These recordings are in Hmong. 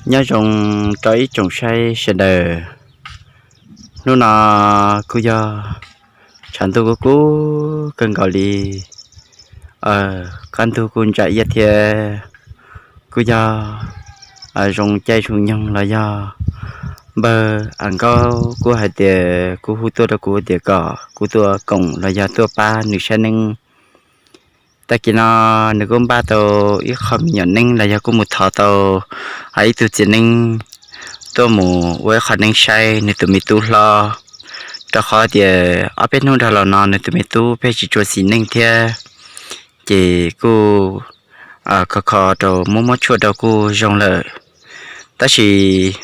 Nyob zoo rau ib tsoom saib sawv daws. Hnub no kuj yog tshav ntuj kuj kub kawg nkaus li. Qab ntug kuj ntsa iab thiab. Kuj yog zoo caij zoo nyoog los yog npawg Am Nkaub kuj hais tias kuj hu tuaj rau kuv tias kom kuv tuaj koom los yog tuaj pab nws saib neeb. Tag kis no nws kuj npaj tau ib qho me nyuam neeb los yog kuj mus thov tau ib tug txiv neeb tuaj mus ua ib qho neeb saib nws tus me tub hlob, rau qhov tias ob peb hnub dhau los no nws tus me tub pheej tsis tshua xis neej thiab, ces kuj kho kho rau muab muab tshuaj rau kuj zoo lawm. Tab sis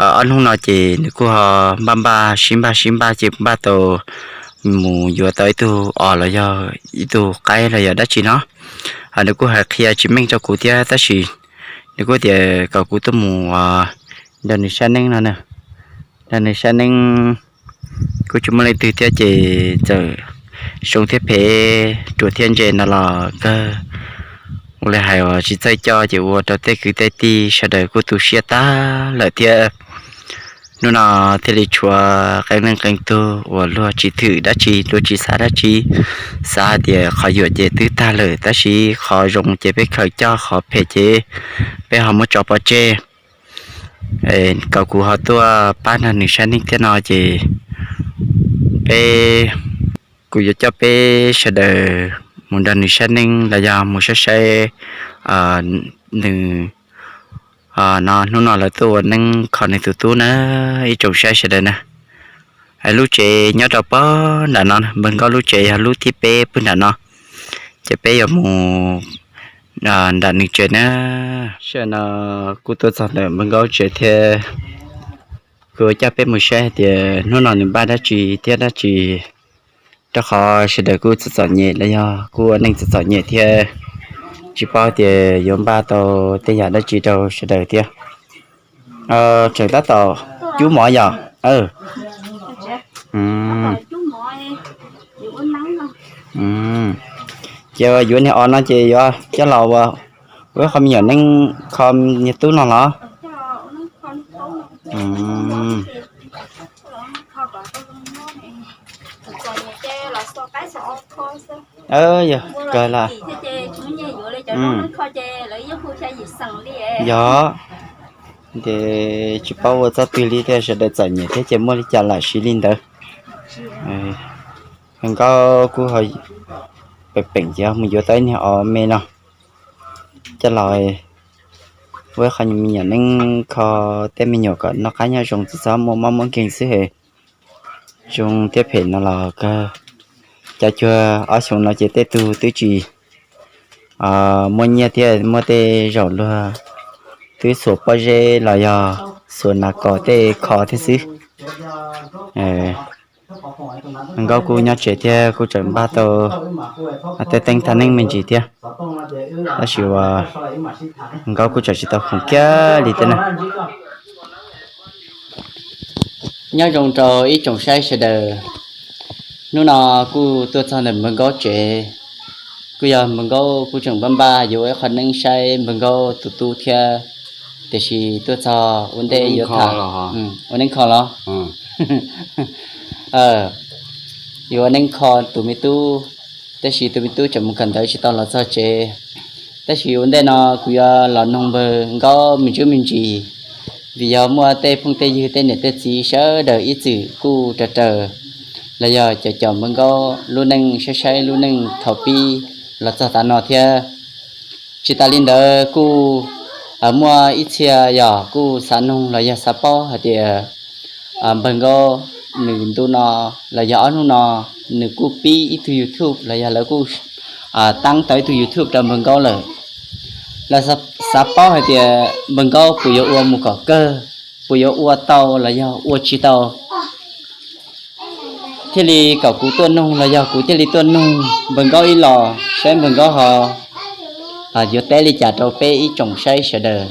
ob hnub no ces nws kuj ho npaj npaj sib npaj sib npaj ces npaj tau mus yuav tau ib tug os los yog ib tug qaib los yog dab tsi no. Nws kuj hais qhia tsis meej rau kuv thiab tab sis nws kuj tias kom kuv tuaj mus nrog nws saib neeb no na. Nrog nws saib neeb kuj tsis muaj leej twg thiab ces txawm zoo thiab phem, ruam thiab ntse no los kawg. Ua li hais uas tsis txawj coj ces ua rau tej kwv tej tij sawv daws kuj tu siab tag lawm thiab. Hnub no thiaj li tshuav qee leej qee tug uas luag tsis thwm dab tsi, luag tsis xav dab tsi, xav hais tias qhov yuam ces twb tag lawm tab sis qhov zoo ces peb khaws coj, qhov phem ces peb ho muab tso pov tseg. Kom kuv ho tuaj pab nrog nws saib neeb thiab no ces peb, kuv yuav coj peb sawv daws mus nrog nws saib neeb los yog mus saib saib nws no. Hnub no lawv tuaj ua neeb kho nws tus tub na, ib tsoom saib sawv daws na. Lub tsev nyob rau pog nram no, npawg Nkaub lub tsev yog lub thib peb pwg nram no, ces peb yuav mus nram nws tsev na. Sij hawm no kuj tuaj txog ntawm npawg Nkaub tsev thiab, kuv coj peb mus saib hais tias hnub no nws npaj dab tsi thiab dab tsi, rau qhov sawv daws kuj txom txom nyem los yog kuj ua neej txom txom nyem thiab, tsis paub tias yuav npaj tau tej yam dab tsi rau sawv daws thiab. Tseem tab tom cub mov yom? Ces yuav niag os no ces yuav coj los ua ib qho me nyuam neeb kho niag tub no los? Yog kawg las. Yog, ces tsis paub ua txoj twg li thiab, sawv daws txom nyem thiab ces muaj li cas lam siv li ntawd. Nkaub kuj ho peem peem ces mus yuav tau ib niag os me no coj los ua ib qho me nyuam neeb kho tej me nyuam kom noj qab nyob zoo tsis txhob muaj mob muaj nkeeg xwb es. Zoo thiab phem no los kawg, cov cuag ob xyoo no ces tej tug twb tsis muaj nyiaj thiab, muaj tej zaum luag twb xuas pob zeb los yog xuas nas kos tej kho thiab xwb. Nkaub kuj nyob tsev thiab kuj tseem npaj tau tej teeb thaj neeb me ntsis thiab, tab sis uas Nkaub kuj tseem tsis tau khoom kiag li thiab na. Nyob zoo rau ib tsoom saib sawv daws, hnub no kuj tuaj txog ntawm npawg Nkaub tsev, kuj yog npawg Nkaub kuj tseem npaj npaj yuav ua ib qho neeb saib npawg Nkaub tus tub thiab, tiam sis tuaj txog ua ntej yuav tham, ua neeb kho los? Yuav ua neeb kho tus me tub, tab sis tus me tub tseem mus kawm ntawv tsis tau los txog tsev. Tab sis ua ntej no kuv yuav los noog npawg Nkaub me ntsuj me ntsis, vim yog muaj tej phooj tej ywg tej niam tej txiv sawv daws ib txwm kuj raws raws los yog caum caum npawg Nkaub lub neej, saib saib lub neej thaum pib los txog tav no thiab. Tsis tas li ntawd kuj muaj ib txhia yog kuj xav noog los yog xav paub hais tias npawg Nkaub nws ntu no los yog ob hnub no nws kuj pib ib tug YouTube los yog lawv kuj taab tau ib tug YouTube rau npawg Nkaub lawm. Lawv xav paub hais tias npawg Nkaub puas yuav ua mus kom kawg, puas yuav ua tau los yog ua tsis tau, thiaj li kom kuv tuaj noog los yog kuv thiaj li tuaj noog npawg Nkaub ib los saib npawg Nkaub ho yuav teb li cas rau peb ib tsoom saib sawv daws.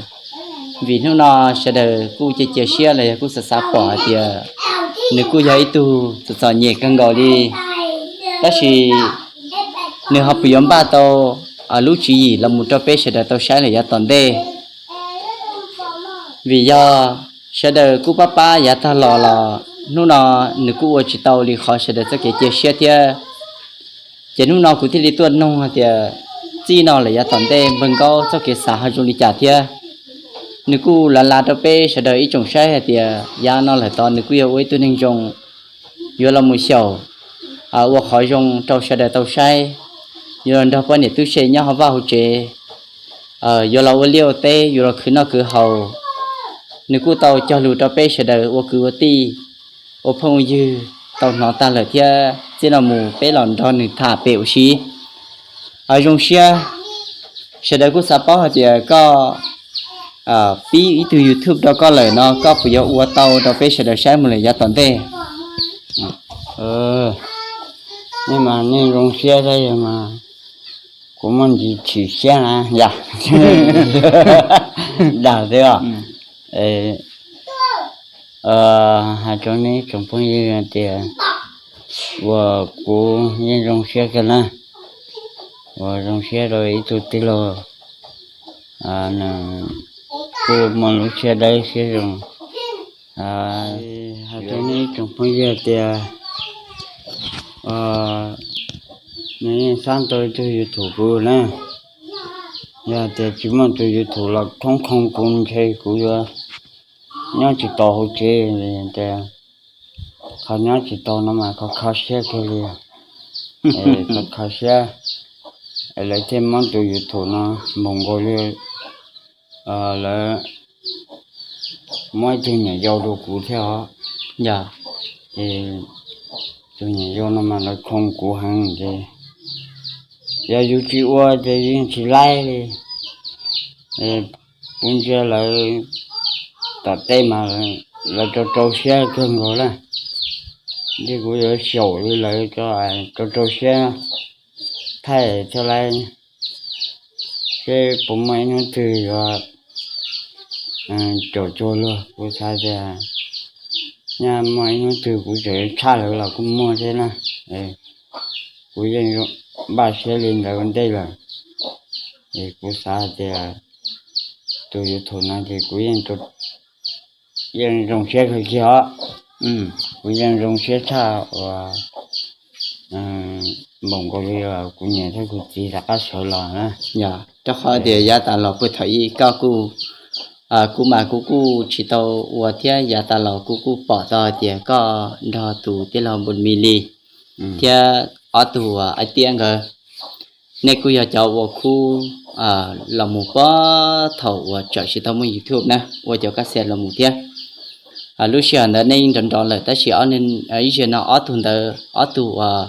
Vim hnub no sawv daws kuj cia cia siab los yog kuj xav xav pom hais tias nws kuj yog ib tug txom txom nyem kawg nkaus li, tab sis nws ho puas yuav npaj tau lub tswv yim los mus rau peb sawv daws tau saib lawm yav tom ntej. Vim yog sawv daws kuj pab pab yav tag los los hnub no nws kuj ua tsis tau li qhov sawv daws txoj kev cia siab thiab. Ces hnub no kuv thiaj li tuaj noog hais tias txij no lawm yav tom ntej npawg Nkaub txoj kev xav ho zoo li cas thiab. Nws kuj lav lav rau peb sawv daws ib tsoom saib hais tias yav no lawm tod nws kuj yog ua ib tug neeg zoo, yuav los mus xyaum ua qhov zoo rau sawv daws tau saib, yuav los nrog poj niam tub se nyob hauv vaj hauv tsev, yuav los ua liaj ua teb, yuav los khwv noj khwv haus. Nws kuj tau cog lus rau peb sawv daws ua kwv ua tij, ua phooj ywg tau hnov tag lawm thiab txij no mus peb los nrog nws tham pem ua si. Zoo siab, sawv daws kuj xav paub hais tias koj pib ib tug YouTube rau koj lawm no koj puas yuav ua tau rau peb sawv daws saib mus lawm yav tom ntej? Nej mas nej zoo siab thiab yog mas kuv muaj ntsis chim siab na yog dag thiab. Hais rau nej tsoom phooj ywg tias uas kuv yeej zoo siab kawg na, uas zoo siab rau ib tug tij laug, nws kuj muaj lub siab dawb siab zoo. Hais rau nej tsoom phooj ywg tias nws yeej xab tau ib tug YouTube kuv na, yog tias tsis muaj tus YouTube los khoob khoov kuv ntshe kuv yuav nyob tsis tau hauv tsev li tias qhov nyob tsis tau no mas kho kho siab kawg li, kho kho siab. Lawv thiaj muab tus YouTube no npaum nkaus li lawv muab ib tug niam yau rau kuv thiab os. Ces tus niam yau no mas lawv khoo kuv heev ces yog yus tsis ua ces yus yeej tsis laib li. Kuv ntsia lawv tom tej mas lawv rau rau siab kawg nkaus lawm, ces kuv yuav xyaum li lawv rau rau siab thaij thiaj laib seb puas muaj ib hnub twg yuav caum cuag luag. Kuv xav tias nyaj muaj ib hnub twg kuv tseem tshaj lawv los kuj muaj thiab na. Kuv yeej npaj siab li ntawd ua ntej lawm. Es kuv xav hais tias tus YouTube no ces kuv yeej zoo siab kawg kiag os. Kuv yeej zoo siab tshaj uas npaum nkaus li kuv niam thiab kuv txiv rov qab sawv los na. Yog rau qhov tias yav tas los puag thaum ub koj kuj, kuv mas kuv kuj tsis tau ua thiab yav tas los kuv kuj pom tau hais tias koj nrog tus tij laug Npus Mis Lis thiab ob tug uas Aib Tiab nkawd, nej kuj yog cov uas khub los mus puag thaum uas tseem tsis tau muaj YouTube na, ua cov kab xes los mus thiab. Lub sij hawm ntawd nej yeej nrov nrov lawm tab sis ib zaug no ob tug ntawd ob tug uas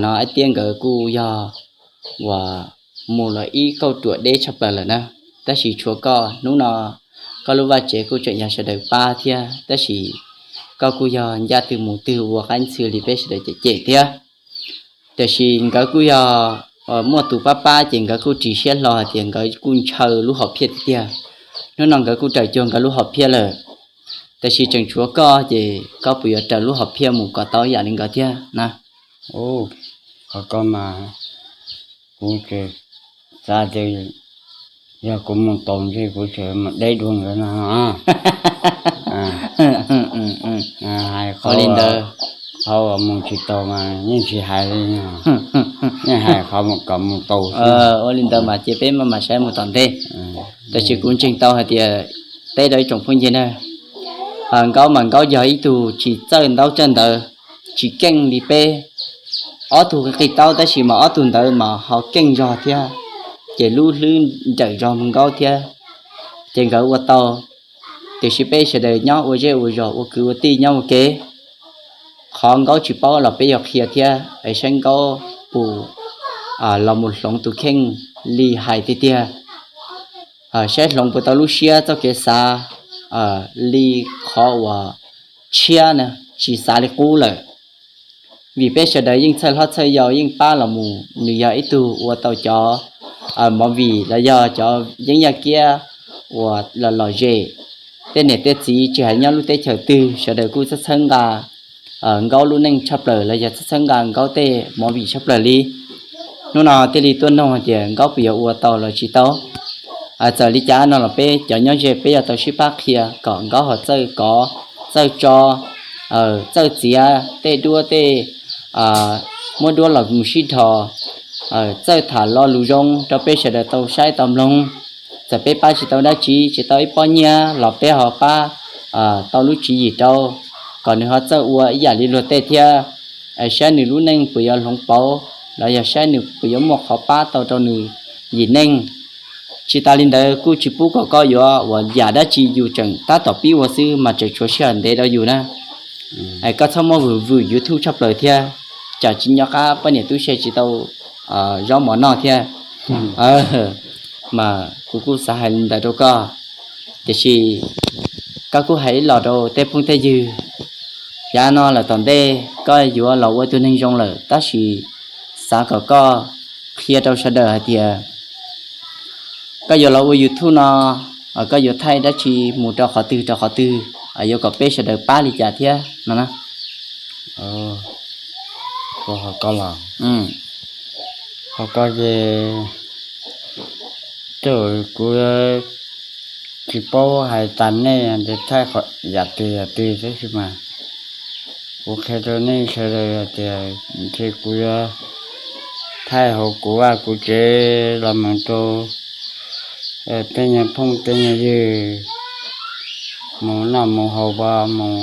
no Aib Tiab nkawd kuj yog uas mus los ib kauj ruam deb tshaj plaws lawm na. Tab sis tshuav koj hnub no koj lub vaj tsev kuj tseem yog sawv daws pab thiab tab sis koj kuj yog ncaj twg mus twg ua qab ntxhw li peb sawv daws cem cem thiab. Tiam sis nkawd kuj yog muaj tus pab pab ces nkawd kuj ris siab hlo hais tias nkawd kuj ntshaw lub hom phiaj tiag tiag. Hnub no nkawd kuj raws cuag nkawd lub hom phiaj lawm, tiam sis tseem tshuav koj ces koj puas yuav raws lub hom phiaj mus kom tau yam li nkawd thiab na? Qhov ko mas kuv tseem xav tias yog kuv mus tau ntshe kuv tseem mus deb dua nkawd no. Hais qhov li ntawd, qhov uas mus tsis tau mas yeej tsis hais li, yeej hais qhov kom mus tau. Ua li ntawd mas cia peb maj mam saib mus tom ntej. Tab sis kuv ntseeg tau hais tias teb rau ib tsoom phooj ywg na, Nkaub mas Nkaub yog ib tug tsis txawj ntaub txawj ntawv, tsis keej li peb ob tug qi taub tab sis mas ob tug ntawd mas ho keej zog thiab, ces lub hlwb nrawm zog mus Nkaub thiab, ces nkawd ua tau. Tiam sis peb sawv daws nyob ua zej ua zos ua kwv ua tij nyob ua ke, qhov Nkaub tsis paub los peb yuav qhia thiab es saib Nkaub puas los mus hloov tus kheej li hais tiag tiag, saib hloov puas tau lub siab txoj kev xav li qhov uas tshiab na, tsis xav li qub lawm. Vim peb sawv daws yeej txhawj hlob txhawj yau yeej pab los mus, nws yog ib tug ua tau cov movie los yog cov yeeb yaj kiab uas los lom zem. Tej niam tej txiv tsis hais nyob lub teb chaws twg sawv daws kuj txhawb txhawb nqa Nkaub lub neej tshaj plaws los yog txhawb txhawb nqa Nkaub tej movie tshaj plaws li. Hnub no thiaj li tuaj noog hais tias Nkaub puas yuav ua tau los tsis tau. Txawm li cas no los peb cov nyob ze peb yuav tau sib pab qhia kom nkauj ho txawj kov, txawj tso, txawj txiav tej duab tej, muab duab los mus sib dhos, txawj tham lo lus zoo rau peb sawv daws tau saib tau mloog. Txawm peb pab tsis tau dab tsi, tsis tau ib pob nyiaj los peb ho pab tau lub tswv yim rau, kom nws ho txawj ua ib yam li luag tej thiab, saib nws lub neej puas yuav hloov pauv los yog saib nws puas yuav muaj qhov pab tau rau nws yim neej. Tsis tas li ntawd kuj tsis pub kom koj yuav ua yam dab tsi, yus tseem tab tom pib ua xwb mas tseem tshuav sij hawm ntev rau yus na. Koj txhob muab vwm vwm YouTube tshaj plaws thiab, tsam tsis nco qab poj niam tub se tsis tau zaub mov noj thiab. Mas kuv kuj xav hais li ntawd rau koj, tiam sis koj kuj hais ib los rau tej phooj tej ywg, yav no lawm tom ntej koj yuav los ua tus neeg zoo lawm, tab sis xav kom koj qhia rau sawv daws hais tias koj yuav los ua YouTube no, koj yuav thaij dab tsi mus rau qhov twg rau qhov twg, yuav kom peb sawv daws pab li cas thiab no na. Ho koj los, ho koj ces, tej zaum kuv tsis paub hais tas nej tias thaij yam twg yam twg tab sis mas kuv qhia rau nej sawv daws hais tias ntshe kuv yuav thaij hauv kuv vaj kuv tsev los mus rau tej nyuag phooj tej nyuag ywg, mus noj mus haus, mus,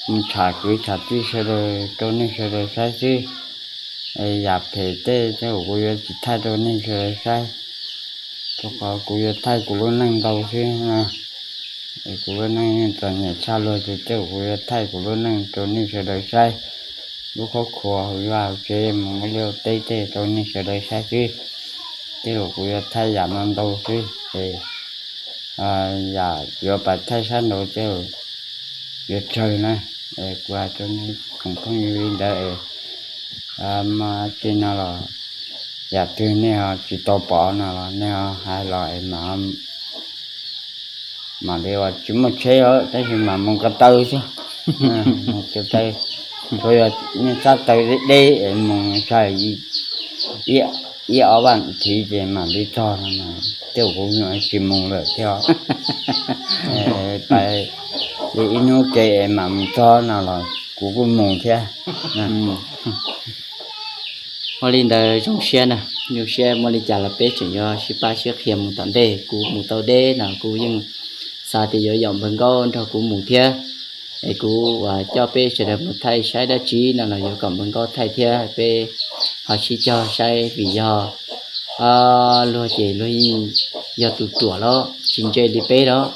mus tsham kwv tsham tij sawv daws rau nej sawv daws saib xwb. Yam phem tej tej zaum kuv yuav tsis thaij rau nej sawv daws saib, rau qhov kuv yuav thaij kuv lub neej ntau xwb. Kuv lub neej yeej txom nyem tshaj luag ces tej zaum kuv yuav thaij kuv lub neej rau nej sawv daws saib. Lub qhuab qhuas hauv vaj hauv tsev mus ua liaj ua teb tej rau nej sawv daws saib xwb. Tej zaum kuv yuav thaij yam no ntau xwb es yam yuav pab thaij sab nraud tej zaum yuav tsawg na. Kuv hais rau nej tsoom phooj ywg li ntawd es, mas tej no los yam twg nej ho tsis tau pom no los nej ho hais los es mam, mam li uas tsis muaj tsheb os tab sis mam mus ko taw xwb. Mus ko taw, tsuas yog nej txhob taw deb deb es mus txog ib ob vas thiv ces mam li txog no, tej zaum kuv nyuam tsis mus lawm thiab. Pab ib hnub ke es mam mus txog no los kuv kuj mus thiab. Ua li ntawd zoo siab na, zoo siab, muaj li cas los peb tseem yuav sib pab sib qhia mus tom ntej. Kuv mus tau deb no kuv yeej xav tias yuav yaum npawg Nkaub nrog kuv mus thiab. Es kuv uas coj peb sawv daws mus thaij saib dab tsi no los yuav kom npawg Nkaub thaij thiab peb ho sib cog saib vim yog luag ces luag yeej yog tus ruam los tsis ntse li peb los,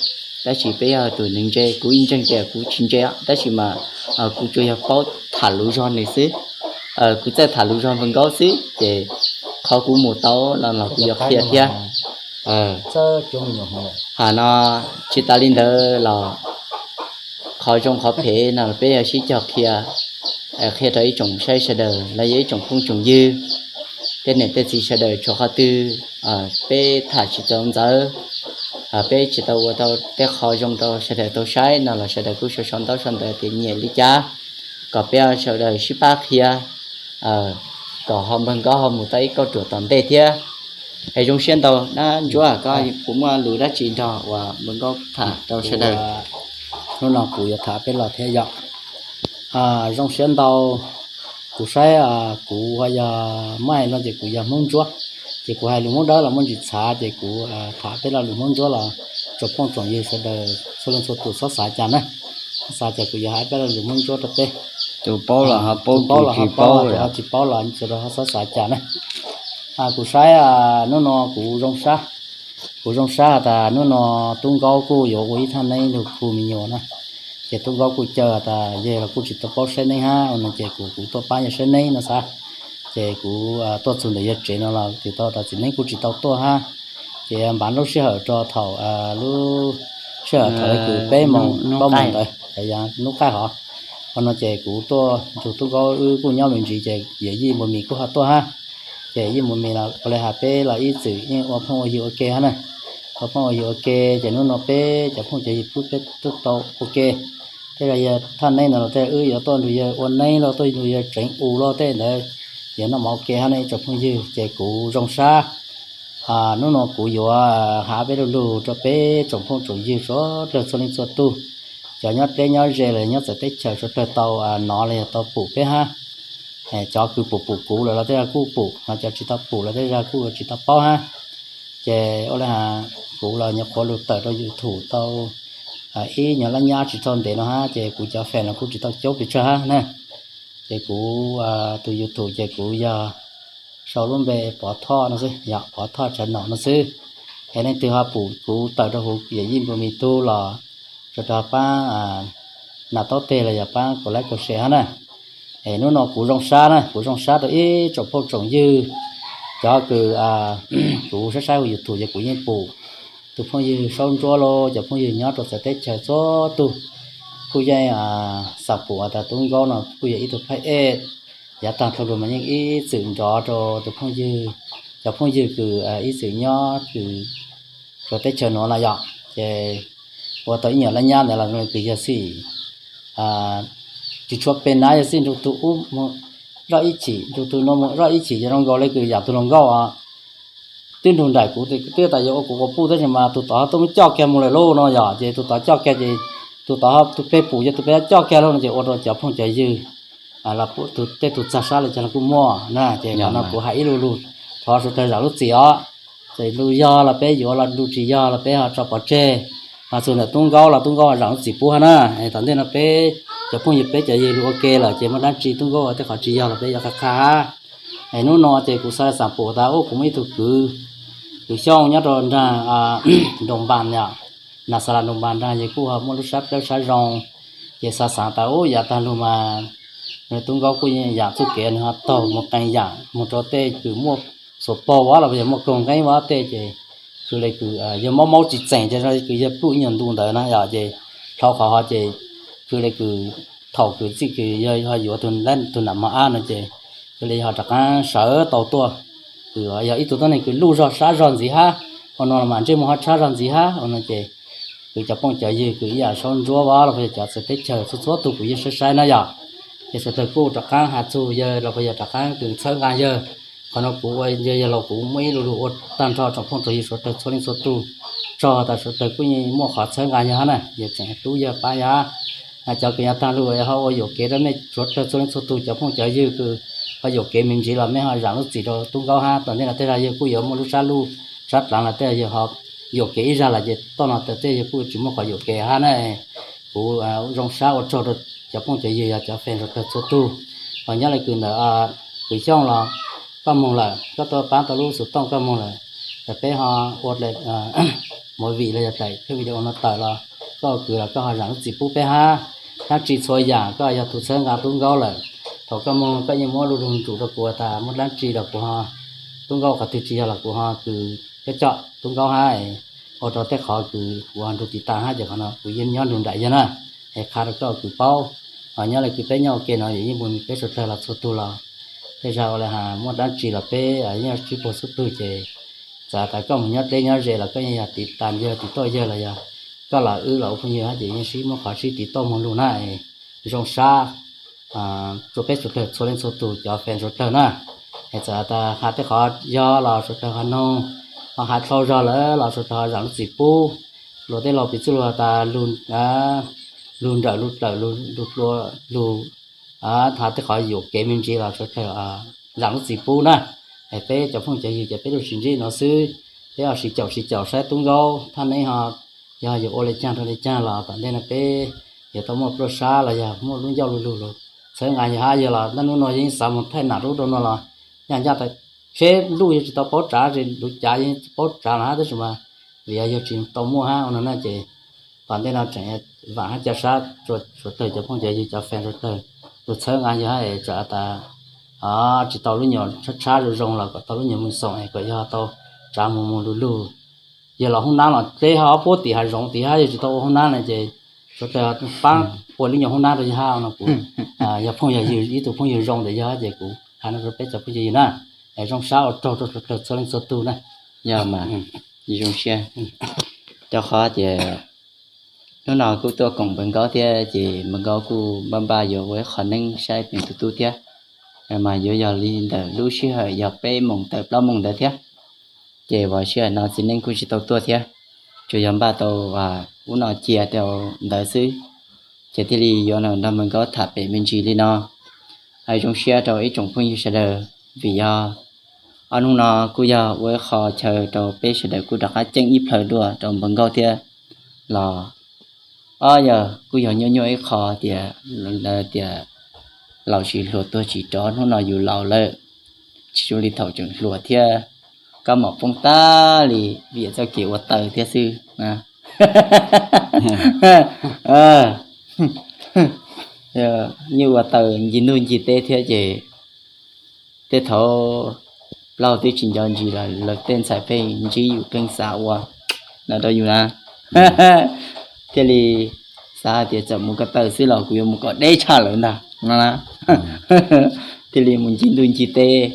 tab sis peb yog tus neeg ntse. Kuv ib ntseeg tias kuv tsis ntse, tab sis mas kuv tsuas yog paub tham lus zog nws xwb. Kuv txawj tham lus zog npawg Nkaub xwb ces qhov kuv mus tau no los kuv yuav qhia thiab. Ha no, tsis tas li ntawd los qhov zoo qhov phem no los peb yuav sib cog qhia, qhia rau ib tsoom saib sawv daws los yog ib tsoom phooj tsoom ywg, tej niam tej txiv sawv daws, tshuav qhov twg peb tham tsis tau ntxaws, peb tsis tau ua tau tej qho zoo rau sawv daws tau saib no los sawv daws kuj sau sau ntaub sau ntawv tias nyiam li cas, kom peb sawv daws sib pab qhia, kom ho npawg Nkaub ho mus tau ib kauj ruam tom ntej thiab. Es zoo siab ntau, dab Ntsuab, koj puas muaj lus dab tsi nrog uas npawg Nkaub tham rau sawv daws? Hnub no kuv yuav tham peb los thiab yom. Zoo siab ntau. Kuv saib kuv ho yog muab hais no ces kuv yog Hmoob Ntsuab, ces kuv hais lus Hmoob Dawb los muaj ntsis txhav ces kuv tham peb lo lus Hmoob Ntsuab los tsoom phooj tsoom ywg sawv daws txhua leej txhua tus txhob xav cas na, txhob xav cas kuv yuav hais peb lo lus Hmoob Ntsuab rau peb. Tus paub los ho paub, tus ho tsis paub los sawv daws txhob xav cas na. Kuv saib hnub no kuv zoo sab, kuv zoo sab has tas hnub no Tub Nkaub kuj yuav ua ib thaj neeb lug khu me nyuam na, ces Tub Nkaub kuj caw has tas yawg los kuj tsis tau paub saib neeb hab ua no ces kuv, kuv tuaj pab yawg saib neeb no xav. Ces kuv tuaj txug ntawm yawg tsev no los txhais tau tas txiv neeb kuj tsis tau tuaj hab, ces npav lub sij hawm rau thaum lub sij hawm thaum kws peb moos plaub moos ntawd ces yog hnub qaij hov. Ua no ces kuv tuaj nrug Tub Nkaub wb kuj nyob me ntsis ces yawm yij Npua Mis kuj ho tuaj hab. Ces yij Npua Mis los ua li has peb los ib txwm yeej ua phooj ua ywg ua ke hab na, ua phooj ua ywg ua ke. Ces hnub no peb cov phooj cov ywg pub peb tuaj tau ua ke, tej zag yog thaj neeb no los tej wb yuav tuaj nrug yawg ua neeb los tuaj nrug yawg tseev us los tej ntawd, Ces noj mov ua ke hab nej tsoom phooj ywg, ces kuv zoo sab hnub no kuv yuav has peb lu lug rau peb tsoom phooj tsoom ywg suav dlawg txhua leej txhua tug, cov nyob dleb nyob ze los nyob txawv teb chaws suav dlawg tau nov los yog tau pum peb hab. Cov kws pum pum kuv lawm los tej zag kuj pum, ho cov tsis tau pum los tej zag kuj tsis tau paub hab. Ces ua le has kuv los nyuam qhuav lug tawm rau YouTube tau ib nyuag lab nyab tsis txog ntev no hab, ces kuv cov fans los kuj tsis tau coob pes tsawg hab na. Ces kuv tus YouTube ces kuv yog sau lub npe Pov Thoj no xwb, yog Pov Thoj Tshav Nom no xwb. Es leej twg ho pum kuv tawm rau huv yawm yij npua mis tug los suav dlawg paab nas taub teg los yog paab kaum like kaum share hab na. Es hnub no kuv zoo sab na, kuv zoo sab rau ib tsoom phooj tsoom ywg, cov kws kuv saib saib huv YouTube ces kuv yeej pum. Tus phooj ywg Saub Ntsuab los cov phooj ywg nyob rau txawv teb chaws txhua tug kuj yeej xav pum tas Tub Nkaub no kuj yog ib tug phaj ej, yav tag dhau lug mas yeej ib txwm nrov rau tus phooj ywg, cov phooj ywg kws ib txwm nyob kws rau teb chaws nuav na yom. Ces ua tau ib nyuag lab nyab ntawd los kws yog xij tsis tshua pe na, yog xij nrug tug ub moog zoj ib chim, nrug tug nuav moog zoj ib chim, yog zoo nkaus le kws yam tug hluas nkauj twb nrug nraim kuv, twb tas yuav ua kuv quas puj tab sis mas tug tod ho tuaj muab coj kiag moog lawm lauj no yom. Ces tug tod coj kiag ces tug tod ho tug peb pum ces tug peb coj kiag lauj no ces ua rau cov phooj cov ywg tej tug txag sab le caag los kuj muaj na. Ces qhov no kuv has ib lu lug, thov suav dlawg zaam lub txim os. Txawm lug yog los peb yuav, los lug tsis yog los peb ho tso pov tseg. Mas txug ntawm Tub Nkaub los Tub Nkaub ho zaam lub txim pub hab na. Tom ntej no peb cov phooj ywg peb cov ywg lug ua ke lawm ces muaj dlaab tsi Tub Nkaub ua tej qhov tsis yog los peb yuav qha qha hab. Es hnub no ces kuv xaav le xaam pum tas ub kuv muaj ib tug kwv, kwv Xyooj nyob rau nraag Nroos Npas yom, Nas Xas Las Nroos Npas nraag ces kuj ho muaj lub sab plawb sab zoo. Ces xav xaav tas ub yav tag lug mas Tub Nkaub kuj yam txuj kev nwg ho taug moog qee yam moog rau tej kws muaj xuv paug vab los yog muaj koog nqeeb vab tej ces kws le kws yog maub maub tsis txeem ces kws yog pluj ib nyuag ntu ntawd na yom. Ces dhau qhov ho ces kws le kws thaum kws txij kws yog ho yuav tug nam mos ab no ces kws le ho rov qaab sawv tau tuaj, kws yog ib tug tuab neeg kws luj zog sab zog ntxiv hab. Ua no los mas ntsej muag ho tshab zog ntxiv hab ua no ces kws cov phooj cov ywg kws ib yam Saub Ntsuab vab los puas yog cov txawv teb chaws txhua txhua tug kws yog saib saib na yom. Ces suav dlawg kuj rov qaab has txug yawg los puas yog rov qaab kws txhawb nqaa yawg. Qhov no kuv ua yawg yawg laus kuv muaj ib lu lug ua tag nrho tsoom phooj tsoom ywg suav dlawg txhua leej txhua tug, tso tas suav dlawg kuj yeej muaj qhov txhawb nqaa yawg hab na, yawg tseem tub yawg paab yawg hab. Cov kws yav tag lug ho ua yuam kev rau mej suav dlawg txhua leej txhua tug cov phooj cov ywg kws ho yuam kev me ntsis los mej ho zaam lub txim rau Tub Nkaub hab. Tom ntej no tej zag yawg kuj yuav muaj lub sab luj sab dlaav los tej zag yawg ho yuam kev ib zag lawm ces toj no tas tej yawg kuj tsis muaj qhov yuam kev hab na. Kuv zoo sab ua tsaug rau cov phooj cov ywg yog cov fans suav dlawg txhua tug. Ho nyob le kws ntawm kws Xyooj los koj moog lawm, koj tuaj paab tau lub xuv tooj koj moog lawm, tas peb ho ua movie los yog daim video no tawm los koj ua kws los koj ho zaam lub txim pub peb hab. Dlaab tsi txhua yam koj yog tug txhawb nqaa Tub Nkaub lawm. Thaum koj moog koj yeej muab lu lug ntsum rau kuv tas muaj dlaab tsi los kuv ho, Tub Nkaub qhov twg tsis yog los kuv ho kws coj coj Tub Nkaub hab. Ua rau tej qhov kws kuv ho nrug tiv tas hab ces qhov no kuv yeej nyob nrug nraim yawg na, es qha rau koj kws paub. Ho nyob le kws peb nyob ua ke no yog yeej muaj peb suav dlawg los txhua tug los tej zag ua le has muaj dlaab tsi los peb yeej sib puag xub pwg ces txawm tas koj moog nyob dleb nyob ze los koj yeej yog tiv tas yawg tiv tauj yawg los yog koj los wb los ua phooj ywg hab ces yeej sib muab qhov sib tiv tauj moog lug na. Zoo sab rua peb suav dlawg txhua leej txhua tug cov fans suav dlawg na. Es txawm tas has tej qhov yog los suav dlawg ho noog, ho has dlhau zog lawm los suav dlawg ho zaam lub txim pub. Luag tej laug piv txwv lug tas lug nrawm lug dlawm lug, lug has tej qhov yuam kev me ntsis los suav dlawg zaam lub txim pub na. Es peb cov phooj cov ywg ces peb lug sis ntsib no xwb, peb ho sis caum sis caum saib Tub Nkaub thaj neeb ho yog yuav ua le caag rau le caag los tom ntej no peb yuav tau muaj pluaj sab los yog muaj lub ncauj lu lug lug txhawb nqaa yawg hab. Yawg los naj nub no yeej xav moog thaij nam rub rau no los nyaj ncaj tas tsheb luj yawg tsis tau paub tsav, luv cav yeej paub tsav los hab tab sis mas vim yog yawg tsis tau muaj hab ua no na ces tom ntej no tseem vaam hab ca sab rua suav dlawg cov phooj cov ywg cov fans suav dlawg lug txhawb nqaa yawg hab es txawm tas tsis tau lub nyuas tshab tshab zoo zoo los kom tau lub nyuas moog xoom es kom yog tau tsav moog moog lug lug. Yawg los hoob nab los dleb ho ob puab tim hav zoov tim hab yawg tsis tau ua hoob nab na ces suav dlawg paab ua lub nyuas hoob nab rau yawg hab no kuv yog phooj yog ywg ib tug phooj ywg zoo ntawm yawg ces kuv has no rau peb cov phooj cov ywg na. Es zoo sab ua tsaug rau suav dlawg txhua leej txhua tug na. Yog mas, zoo siab. Rau qhov tias hnub no kuj tuaj koom Npawg Nkaub thiab ces Npawg Nkaub kuj npaj npaj yuav ua ib qho neeb saib peb tus tub thiab. Mas yuav yog li ntawm lub sij hawm yog peb moos tawm plaub moos ntawd thiab. Ces uas sij hawm no txiv neej kuj tsis tau tuaj thiab, tsuas yog npaj tau ub no cia rau ntawd xwb. Ces thiaj li yuav los nrog Npawg Nkaub tham pem me ntsis li no. Hais zoo siab rau ib tsoom phooj ywg sawv daws, vim yog ob hnub no kuj yog ua ib qho chaw rau peb sawv daws kuj rov qab ceeb ib plhaw dua rau Npawg Nkaub thiab los. Ob yog kuj yog nyuaj nyuaj ib qho tias, tias laus tsis hluas tuag tsis rov, hnub no yus laus lawm, tsis zoo li thaum tseem hluas thiab. Kab mom poob tag li vim txoj kev ua taws thiab xwb. Yeej ua taws ncig ntuj ncig teb thiab ces tej thaum plaub twb tsis nco ntsis los lawv tej ntxhais pheej ntsib yus pheej xav ua no rau yus na. Thiaj li xav hais tias txawm mus ko taw xwb los kuv yuav mus kom deb tshaj lawv ntag no na. Thiaj li mus ncig ntuj ncig teb.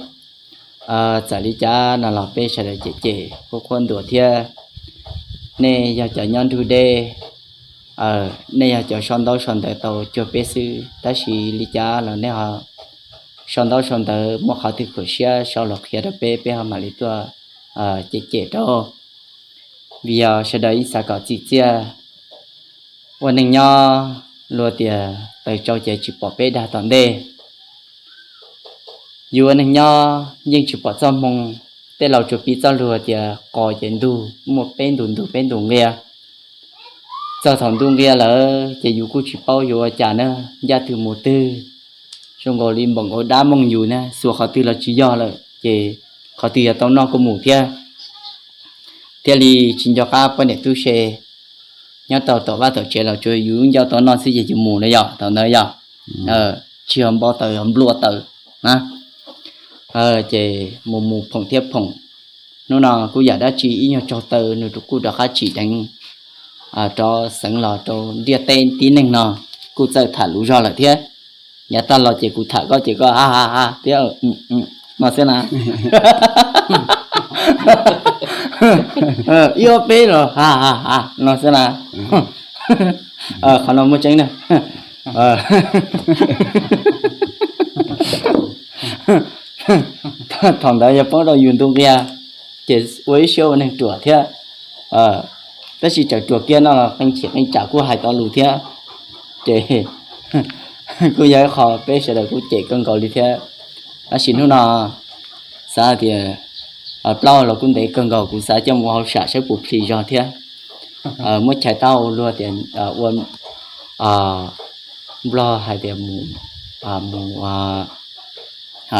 Txawm li cas no los peb sawv daws cem cem qhuab qhuab ntuas thiab. Nej yog cov nyob nrug deb, nej yog cov sau ntaub sau ntawv tau cuag peb xwb, tab sis li cas los nej ho sau ntaub sau ntawv muaj qhov twg khuam siab sau los qhia rau peb, peb ho mam li tuaj cem cem rau. Vim yog sawv daws yeej xav kom txim txiaj. Ua neeg nyob luag tias taws tsau ces tsis pom peb dag tom ntej. Yus ua neeg nyob yeej tsis pom txoj hmoo. Tej laus tsuas piv txoj lus tias qos ces ntug, muaj peb ntu ntug peb ntu nqia. Txog thaum ntu nqia lawm ces yus kuj tsis paub yuav ua cas na, ncaj twg mus twg. Zoo nkaus li npaum nkaus dab mooj yus na, xuas qhov twg los tsis yog lawm ces qhov twg yog tau noj kuj mus thiab. Thiaj li tsis nco qab poj niam tub se nyob tau tom vaj tom tsev los tsuas yus lub ncauj tau noj xwb ces yus mus na yom, thaum ntawd yog tsis yog npau taws, yog nplua taws na. Ces mus mus phoom thiab phoom. Hnub no kuj yam dab tsi ib nyuag tsaug taw nws kuj rov qab tsim dheev rov xeev los rau ntiaj teb tib neeg no kuj txawj tham lus zog lawm thiab. Yav tag los ces kuv tham koj ces koj ha ha ha thiab no xwb na. Ib ob peb los ha ha ha no xwb na. Qhov no muaj tseeb na. Thaum ntawd yog poob rau yus ntu nqia ces ua ib siab ua neeg ruam thiab. Tab sis txawm ruam kiag no los qee chim qee tsam kuj hais tau lus thiab. Ces kuj yog ib qho peb sawv daws kuj cem kawg nkaus li thiab. Tab sis hnub no xav tias plaub los kuj ntev kawg nkaus, kuv xav coj mus hauj sam saib puas plhis zog thiab. Muab chais taub hau luag tias ua Nplog hais tias mus, mus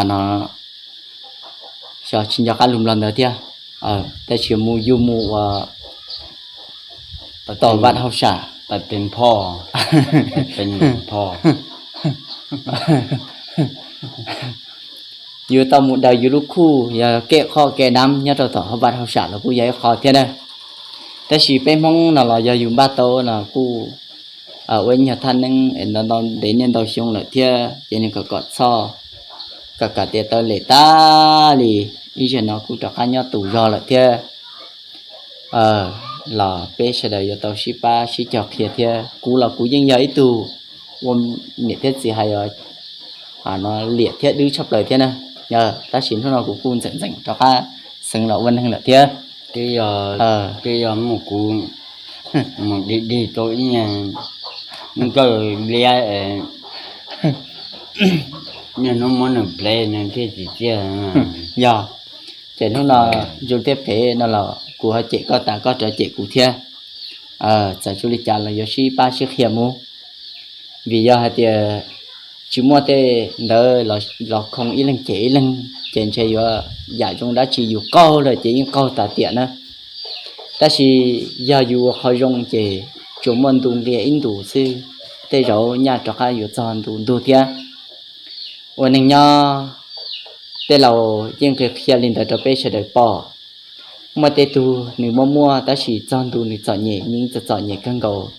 no, tsis nco qab lus Nplog ntawd thiab, tab sis mus yug mus ua tom vaj hauj sam, yuav tau mus daws yus lub khuj yog kev qhoj kev dab nyob rau tom vaj hauj sam los kuj yog ib qho thiab na. Tab sis peb Hmoob no los yog yus npaj tau no kuj ua ib nyuag thaj neeb es ntau ntau ntev niaj ntau xyoo lawm thiab ces nws kom kom txhoj, kom kom tias taw lem tag li, ib zaug no kuj rov qab nyob tus zog lawm thiab. Los peb sawv daws yuav tau sib pab sib cog qhia thiab. Kuv los kuv yeej yog ib tug ua niam thiab txiv hais no liam thiab dwb tshaj plaws thiab na. Tab sis hnub no kuv kuj ntxeem ntxeem rov qab xeev los ua neeg lawm thiab. Twb yog mus kuv mus dig dig tau ib nyuag nkawj liab, niaj hnub muab nws plev nws thiaj tsis txiaj. Yog, ces hnub no zoo thiab phem no los kuv ho cem koj tas koj rov cem kuv thiab. Txawm zoo li cas los yuav sib pab sib qhia mus, vim yog hais tias tsis muaj tej ntawd los khoo ib leeg cem ib leeg ces ntshe yuav yam zoo dab tsi, yus qaug lawm ces yeej qaug tas tiam na. Tab sis yog yus ua qhov zoo ces tsuas muaj ntu nqia ib ntus xwb, tej zaum nyaj rov qab yuav txog ntu ntug thiab. Ua neeg nyob, tej laus yeej qhia qhia li ntawd rau peb sawv daws pom. Muaj tej tug nws muaj muaj tab sis txog ntu nws txom nyem, yeej txom txom nyem kawg nkaus.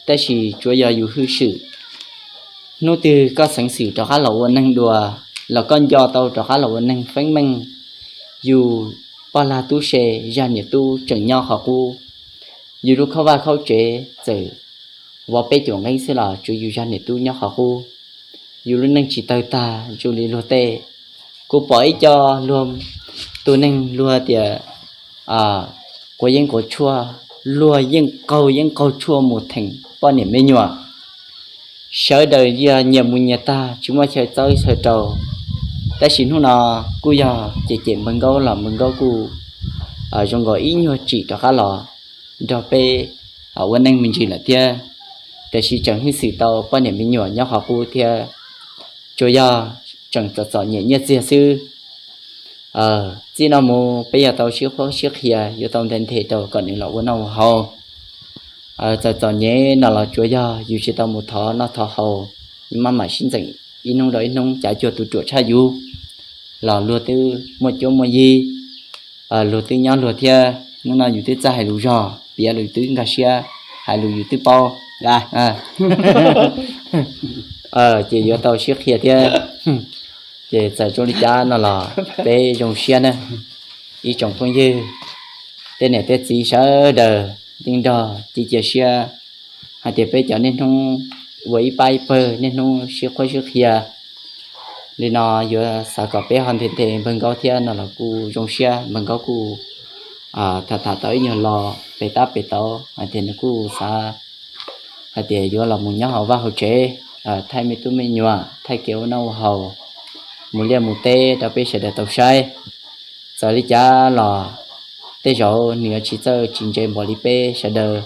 Tab sis tsuav yog yus hwj swm, hnub twg koj xeev xwm rov qab los ua neeg dua, los koj nco tau rov qab los ua neeg feeb meej, yus poj lag tub se, zaj niam tub tseem nyob qhov qub. Yus lub khaub vaj khaub tsev txawm vov peb caug nqeeb xwb los tsuav yus zaj niam tub nyob qhov qub. yus lub neej tsis tawg tag zoo li luag tej. Kuv pom ib co luag, tus neeg luag tias quav yeeb quav tshuaj, luag yeej qaug yeeb qaug tshuaj mus theem poj niam me nyuam. Sawv daws yog nyias mus nyias tag tsis muaj chaw txawb chaw rau. Tab sis hnub no kuj yog cem cem npawg Nkaub los npawg Nkaub kuj zoo nkaus ib nyuag tsim rov qab los nrog peb ua neej me ntsis lawm thiab. Tiam sis tseem hwj xwm tau poj niam me nyuam nyob qhov qub thiab, tsuas yog tseem txom txom nyem nyiaj txiag xwb. Txij no mus peb yuav tau sib qhuab sib qhia, yuav tau nthe nthe rau kom nws los ua noj ua haus. Txawm txom nyem no los tsuas yog yus tsis tau mus thov noj thov haus, maj mam sib ntxeem ib hnub rau ib hnub. Cav cuag tus ruam tshaj yus los luag twb muaj cuab muaj yig, luag twb nyob luag thiab. Hnub no yus twb txawj hais lus zog, piav lus twb nkag siab, hais lus yus twb paub a. Ces yuav tau sib qhia thiab. Ces txawm zoo li cas no los peb zoo siab na, ib tsoom phooj ywg, tej niam tej txiv sawv daws yeej nrog cia cia siab hais tias peb cov niaj hnub ua ib pab ib pawg, niaj hnub sib qhuab sib qhia li no, yuav xav kom peb ho nthe nthe npawg Nkaub thiab no los kuj zoo siab. Npawg Nkaub kuj tham tham tau ib nyuag lo pem tab pem tau hais tias nws kuj xav hais tias yuav los mus nyob hauv vaj hauv tsev, thaij me tub me nyuam, thaij kev ua noj ua haus, mus liaj mus teb rau peb sawv daws tau saib. Txawm li cas los tej zaum nws yuav tsis txawj tsis ntse npaum li peb sawv daws,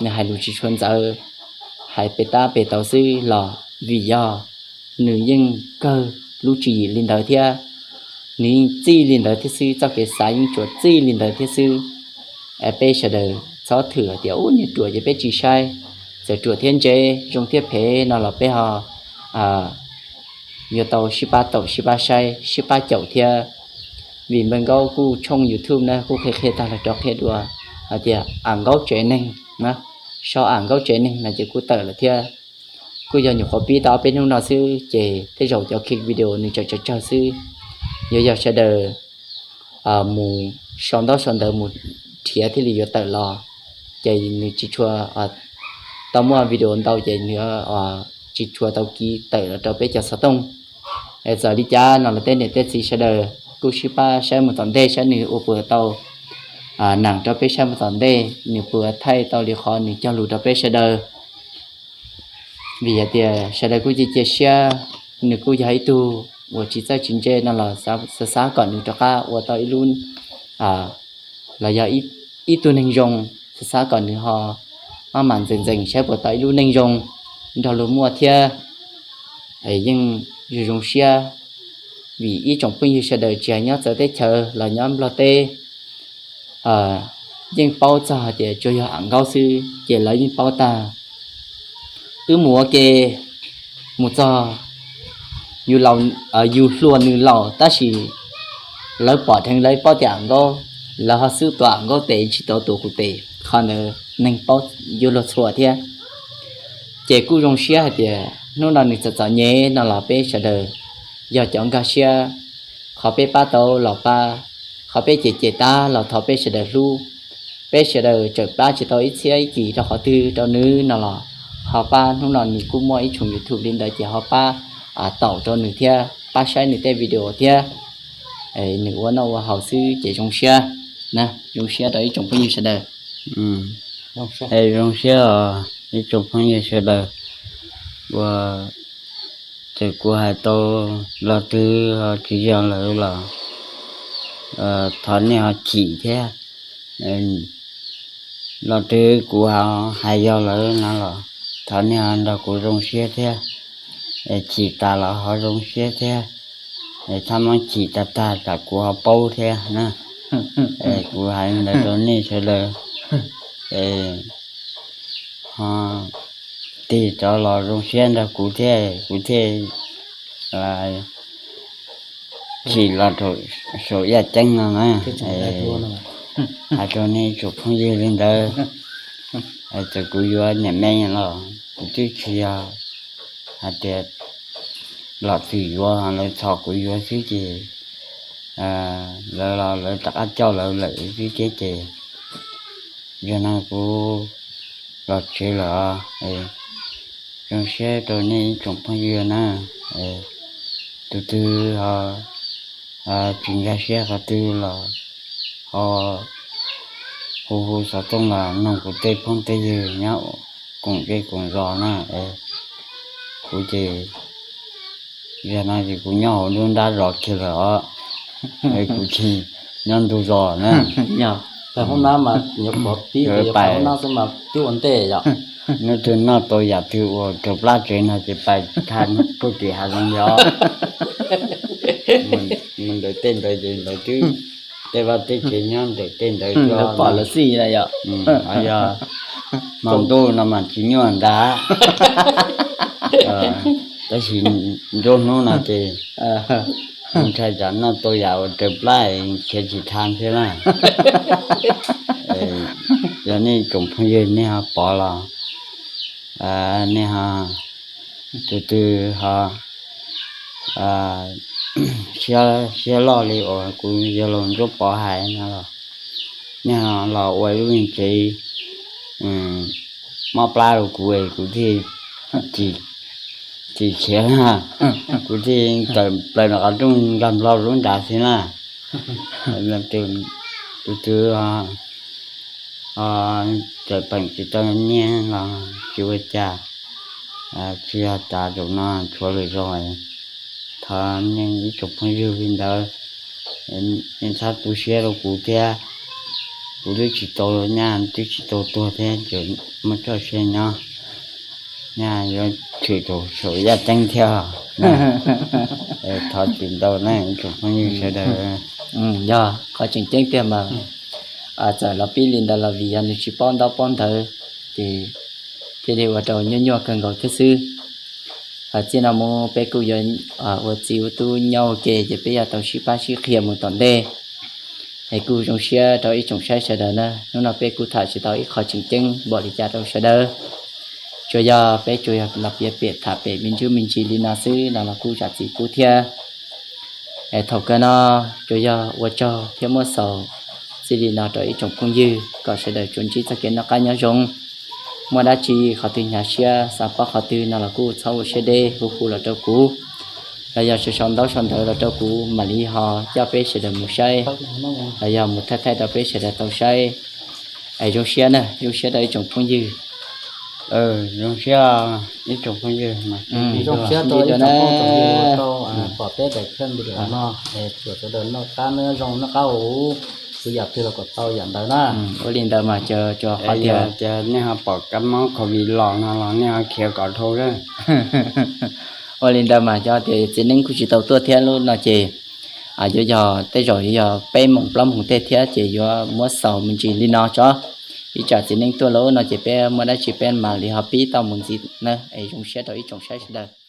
nws hais lus tsis tshua ntxaws, hais pem tab pem tau xwb los vim yog nws yeej kawg lub tswv yim li ntawd thiab, nws yeej txij li ntawd thiab xwb, txoj kev xav yeej tsuas txij li ntawd thiab xwb. Peb sawv daws txhob thwm hais tias ub, nws ruam ces peb tsis saib. Txawm ruam thiab ntse, zoo thiab phem no los peb ho yuav tau sib pab taum sib pab saib sib pab caum thiab. Vim npawg Nkaub kuj tshooj YouTube na kuj qhia qhia tag los rov qhia dua hais tias Am Nkaub tsev neeg, sau Am Nkaub tsev neeg no ces kuj tawm lawm thiab. Kuj yog nyuam qhuav pib tau ob peb hnub no xwb ces tej zaum cov ki video nws tseem tsawg tsawg xwb. Yuav yog sawv daws mus sau ntaub sau ntawv mus nrhiav thiaj li yuav tawm los, ces nws tsis tshua tau muaj video ntau ces nws tsis tshua tau ki tawm los rau peb cov xov tooj. Es txawm li cas no los tej niam tej txiv sawv daws kuj sib pab saib mus tom ntej saib nws ua puas tau nam rau peb saib mus tom ntej, nws puas thaij tau li qhov nws cog lus rau peb sawv daws. Vim hais tias sawv daws kuj cia cia siab, nws kuj yog ib tug uas tsis txawj tsis ntse no los xav xav kom nws rov qab ua tau ib lub, los yog ib tug neeg zoo, xav xav kom nws ho maj mam ntxeev ntxeev saib puas tau ib lub neej zoo nrog luag muaj thiab. Yeej zoo zoo siab, vim ib tsoom phooj ywg sawv daws tsis hais nyob txawv teb chaws los nyob Nplog teb yeej paub txog hais tias tsuas yog Am Nkaub xwb ces lawv yeej paub tag. Wb mus ua ke mus txog yus hluas nws laus tab sis lawv pom dheev lawv paub tias Am Nkaub, lawv ho xub tua Am Nkaub tes tsis tau tua kuv tes, qhov ntawd neeg paub yuav luag txhua thiab. Ces kuj zoo siab hais tias hnub no nws txom txom nyem no los peb sawv daws yog cov nkag siab, qhov peb pab tau los pab, qhov peb cem cem tag los thov peb sawv daws hlub. Peb sawv daws tseem pab tsis tau ib txhiab ib kis rau qhov twg rau nws no los ho pab. Hnub no nws kuj muaj ib tshooj YouTube li ntawd ces ho pab taum rau nws thiab pab saib nws tej video thiab. Nws ua noj ua haus xwb ces zoo siab na, zoo siab rau ib tsoom phooj ywg sawv daws. Zoo siab os ib tsoom phooj ywg sawv daws, ua txawm kuv hais tau los twg ho tsis yog lawm los thov nej ho chim thiab. Los twg kuv ho hais yog lawm no los thov nej ho nrog kuv zoo siab thiab. Chim tas los ho zoo siab thiab. Txhob muab chim tag tag tsam kuv ho paub thiab na. Kuv hais ntawd rau nej sawv daws, ho tig rov los zoo siab nrog kuv thiab, kuv thiaj chim los rau saum yaj ceeb no na. Hais rau nej tsoom phooj ywg li ntawd, txawm kuv yuav niam me los kuv twb tsis yog hais tias los txwm yuav, lawv txhom kuv yuav xwb ces lawv los lawv rov qab coj lawv lawm xwb thiab ces yog no kuv los tsev lawm. Zoo siab rau nej ib tsoom phooj ywg na, tus twg ho tsis nkag siab qhov twg los ho hu hu xov tooj los noog kuv tej phooj tej ywg nyob koom zej koom zos na. Kuv ces, yog no ces kuv nyob hauv lub nrab zos kiag lawm os, kuv tsis nyob ntug zos na. Hnub twg noj tau yam twg uas raws plab tsev no ces pais tha puag tim hav zoov yog mus ntawm tej ntawd ces lawv twb, tej vaj tej tsev nyob ntawm tej ntawd pom lawv xij na yom. Yog hmo ntuj no mas tsis nyuaj ntag, tab sis nruab hnub no ces ntshai tsam noj tau yam uas raws plab khiav tsis tha thiab na. Yog nej tsoom phooj ywg nej ho pom los nej ho, tus twg ho siab loj li uas kuv yawg laus Ntsuab Pov hais no los nej ho los ua ib lub me tsev mob plab rau kuv es kuv thiaj tsis khiav na, kuv thiaj tawm plaws nram qab rooj nkag nplo lub nrad xwb na. Tus twg txawm peem tsis tau nyiaj los tsis ua cas, tsis yog tas zaum no tshuav lwm zaus. Thov nej ib tsoom phooj ywg li ntawd, nej txhob tu siab rau kuv thiab. Kuv twb tsis tau, nyaj twb tsis tau tuag thiab, tseem muaj txoj sia nyob, nyaj yuav tshwm rau saum yaj ceeb thiab. Thov tsis ntau na ib tsoom phooj ywg sawv daws. Yog qhov tseem ceeb tiag mas txawm los pib li ntawd los vim yog nws tsis paub ntaub paub ntawv ces thiaj li ua rau nyuaj nyuaj kawg nkaus thiab xwb. Txij no mus peb kuj yuav ua txiv ua tub nyob ua ke ces peb yuav tau sib pab sib qhia mus tom ntej. Es kuj zoo siab rau ib tsoom saib sawv daws na, hnub no peb kuj tham tsis tau ib qho tseem ceeb npaum li cas rau sawv daws. Tsuas yog peb tsuas yog los piav pem tham pem me ntsuj me ntsis li no xwb no los kuj zam txim pub thiab. Es thaum kawg no tsuas yog ua tsaug thiab muab xaus txij li no rau ib tsoom phooj ywg kom sawv daws tsuas ntsib txoj kev noj qab nyob zoo. Muaj dab tsi qhov twg hnyav siab xav paub qhov twg no los kuj txhob ua siab deb hu hu los rau kuv, los yog sau sau ntaub sau ntawv los rau kuv mam li ho coj peb sawv daws mus saib, los yog mus thaij thaij rau peb sawv daws tau saib. Es zoo siab na, zoo siab rau ib tsoom phooj ywg. Zoo siab ib tsoom phooj ywg, zoo siab rau ib tsoom phooj ywg tau pom peb daim clip video no, es kom sawv daws noj qab nyob zoo noj qab ua, txhua yam twg los kom tau yam ntawd na. Ua li ntawd mas tsuas qhov tias nej ho pom kab mob covid los no los nej ho khiav kom dhau na. Ua li ntawd mas cov tias txiv neeb kuj tsis tau tuaj thiab lub no ces yuav yog tej zaum yuav yog peb moos plaub moos tej thiab ces yuav muab xaus me ntsis li no tso. Ib tsam txiv neeb tuaj lawm no ces peb muaj dab tsi peb mam li ho pib tau mus ntxiv na. Es zoo siab rau ib tsoom saib sawv daws.